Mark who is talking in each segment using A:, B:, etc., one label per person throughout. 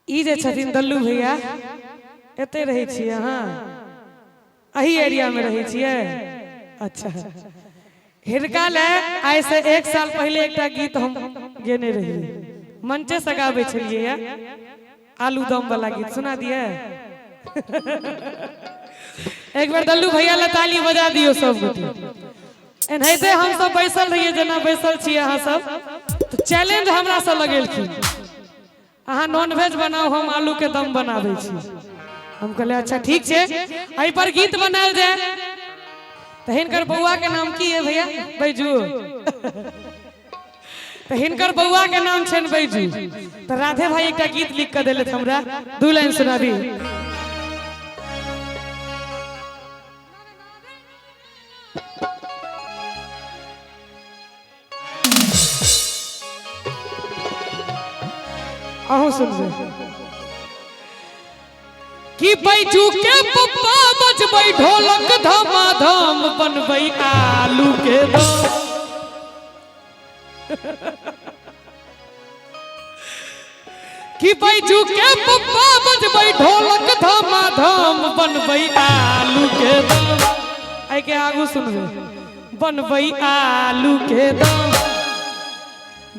A: ई जे छथिन दल्लू भैया, एते रहै छियै अहाँ? एही एरियामे रहै छियै? अच्छा, हिनका ले आइ से 1 साल पहिले एकटा गीत हम गेने रहियै, मंचे से गाबै छलियै, आलू दम वाला गीत सुना दिए। एक बार दल्लू भैया ला ताली बजा दियो सब गोटे। एनाहिते हम सब बैसल रहियै जेना बैसल छियै अहाँ सब, तऽ चैलेंज हमरा से लगेलखिन, अहाँ नॉन वेज बनाउ, हम आलू के दम बनाबै छी। हम कहलियै अच्छा ठीक छै, एहि पर गीत बनायल जाय। तऽ हिनकर बौआ के नाम की है भैया? बैजू। तऽ हिनकर बौआ के नाम छनि बैजू। तऽ राधे भाई एकटा गीत लिख कऽ देलथि हमरा, 2 लाइन सुनाबी। अहूँ सुनबै कि बैजू के पप्पा बजबै ढोलक धमाधम, बनबै आलू के दम। कि बैजू के पप्पा बजबै ढोलक धमाधम, बनबै आलू के दम। एहि के आगू सुनबै, बनबै आलू के दम,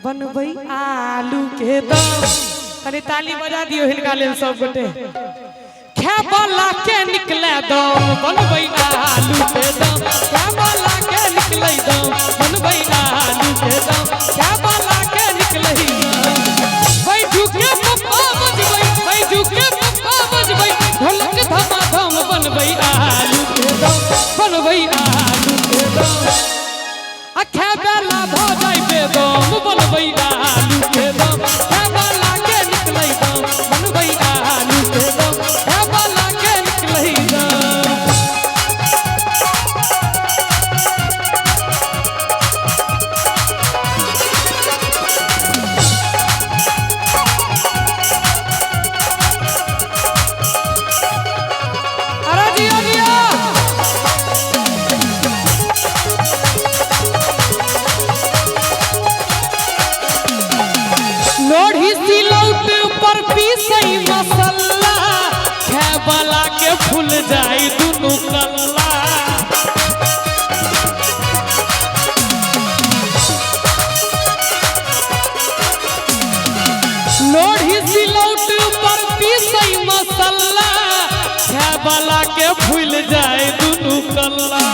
A: बनबै आलू के दम। कनि ताली बजा दियौ हिनका लेल सब गोटे। खाय के निकले दम, बनबै आलू के दम। खाय के निकले दम, बनबै आलू के दम। खाय के निकले दम। बैजू के पप्पा बजबै, बैजू के पप्पा बजबै ढोलक धमाधम, बनबै आलू के दम, बनबै आलू के दम। आ खाय भऽ जाइ बेदम, बनबै आलू के दम। खाय के निकलै दम, बनबै आलू के दम। खाय के निकलै दम। अरे जियो जियो। लोढ़ी सिलौट पर पीसई मसाला, खाय वाला के फूल जाई दुनू कल्ला। लोढ़ी सिलौट पर पीसई मसाला, खाय वाला के फूल जाई दुनू कल्ला।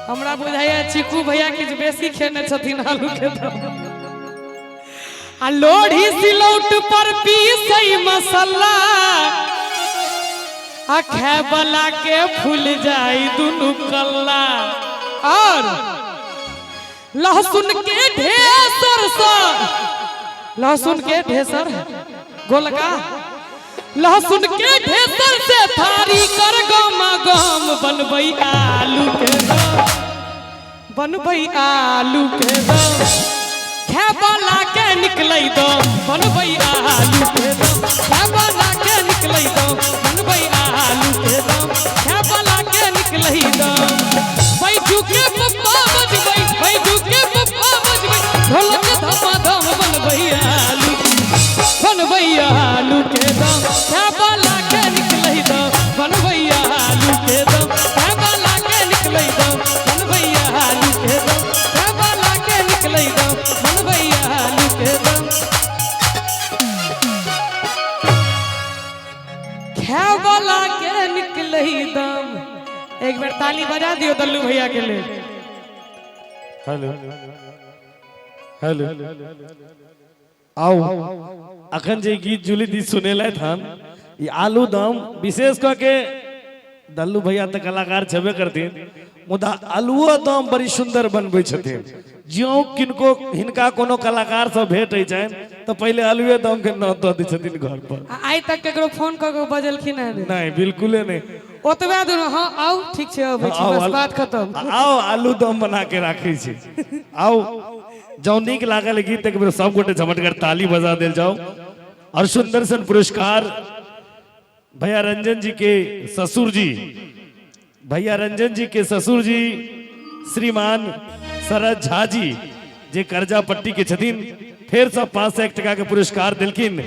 A: हमरा बुझाइया चिकू भैया किछु बेसी खेने छथिन आलू के दम। आ लोढ़ी सिलौट पर पीसई मसाला, आ खाय वाला के फूल जाई दुनू कल्ला। और लहसुन के ढेसर सा, लहसुन के ढेसर गोलका, लहसुन के ढेसर से थारी कर गमा गम, बनबै आलू के दम, बनबै आलू के दम। खाय वाला के निकलै दम, बनबै आलू के दम। खाय वाला के निकलै दम, बनबै आलू के दम। खाय वाला के निकलै दम। बैजू के पप्पा बजबै, बैजू के पप्पा बजबै ढोलक धमाधम, बनबै आलू, बनबै आलू के दम। खाय वाला के निकलै दम, बनबै आलू के दम। खाय वाला के निकलै दम, बनबै आलू के दम। खाय वाला के निकलै दम, बनबै आलू के दम। खाय वाला के निकलै दम। एक बेर ताली बजा दियो दल्लू भैया के लिए।
B: हेलो हेलो, आउ अखन जे गीत जूली दी सुनेलथि हन, ई आलू दम विशेष कऽ के दल्लू भैया तऽ कलाकार छेबे करथिन, मुदा आलूओ दम बड़ी सुंदर बनबै छथिन। ज्यों किनको हिनका कोनो कलाकार से भेंट होइ छनि तऽ पहिले आलूए दम के नौत दऽ दै छथिन घर पर।
A: आ आइ तक केकरो फोन कऽ के बजलखिन हँ?
B: नहि, बिल्कुले नहि।
A: ओतबे दूर, हाँ आउ, ठीक छै, अबै छी, बस बात खत्म।
B: आउ, आलू दम बना के राखै छी, आउ। जँ नीक लागल गीत, एक बेर सब गोटे झमटगर ताली बजा देल जाओ। और सुंदर सन पुरस्कार भैया रंजन जी के ससुर जी, भैया रंजन जी के ससुर जी श्रीमान शरद झा जी, जे कर्जा पट्टी के छथिन, फेर सब 501 टका के पुरस्कार देलखिन।